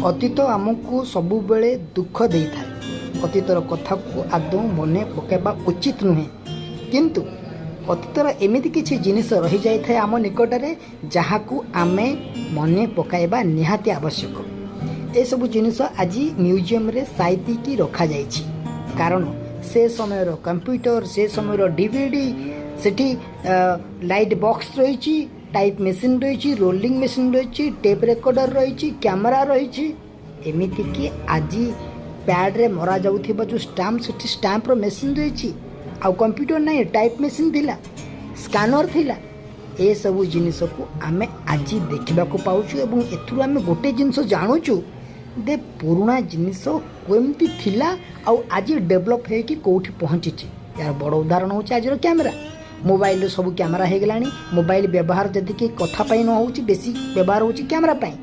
ଅତୀତ ଆମକୁ ସବୁବେଳେ ଦୁଃଖ ଦେଇଥାଏ। ଅତୀତର କଥାକୁ ଆଦୌ ମନେ ପକାଇବା ଉଚିତ ନୁହେଁ। କିନ୍ତୁ ଅତୀତର ଏମିତି କିଛି ଜିନିଷ ରହିଯାଇଥାଏ ଆମ ନିକଟରେ, ଯାହାକୁ ଆମେ ମନେ ପକାଇବା ନିହାତି ଆବଶ୍ୟକ। ଏସବୁ ଜିନିଷ ଆଜି ମ୍ୟୁଜିୟମରେ ସାଇତିକି ରଖାଯାଇଛି, କାରଣ ସେ ସମୟର କମ୍ପ୍ୟୁଟର, ସେ ସମୟର ଡିଭିଡି, ସେଠି ଲାଇଟ୍ ବକ୍ସ ରହିଛି, ଟାଇପ୍ ମେସିନ୍ ରହିଛି, ରୋଲିଂ ମେସିନ୍ ରହିଛି, ଟେପ୍ ରେକର୍ଡ଼ର ରହିଛି, କ୍ୟାମେରା ରହିଛି। ଏମିତିକି ଆଜି ପ୍ୟାଡ଼୍ରେ ମରାଯାଉଥିବା ଯେଉଁ ଷ୍ଟାମ୍ପ, ସେଠି ଷ୍ଟାମ୍ପର ମେସିନ୍ ରହିଛି। ଆଉ କମ୍ପ୍ୟୁଟର ନାହିଁ, ଟାଇପ୍ ମେସିନ୍ ଥିଲା, ସ୍କାନର ଥିଲା। ଏସବୁ ଜିନିଷକୁ ଆମେ ଆଜି ଦେଖିବାକୁ ପାଉଛୁ ଏବଂ ଏଥିରୁ ଆମେ ଗୋଟେ ଜିନିଷ ଜାଣୁଛୁ ଯେ ପୁରୁଣା ଜିନିଷ କେମିତି ଥିଲା ଆଉ ଆଜି ଡେଭଲପ୍ ହେଇକି କେଉଁଠି ପହଞ୍ଚିଛି। ଏହାର ବଡ଼ ଉଦାହରଣ ହେଉଛି ଆଜିର କ୍ୟାମେରା। ମୋବାଇଲରେ ସବୁ କ୍ୟାମେରା ହେଇଗଲାଣି। ମୋବାଇଲ ବ୍ୟବହାର ଯେତିକି କଥା ପାଇଁ ନ ହେଉଛି, ବେଶୀ ବ୍ୟବହାର ହେଉଛି କ୍ୟାମେରା ପାଇଁ।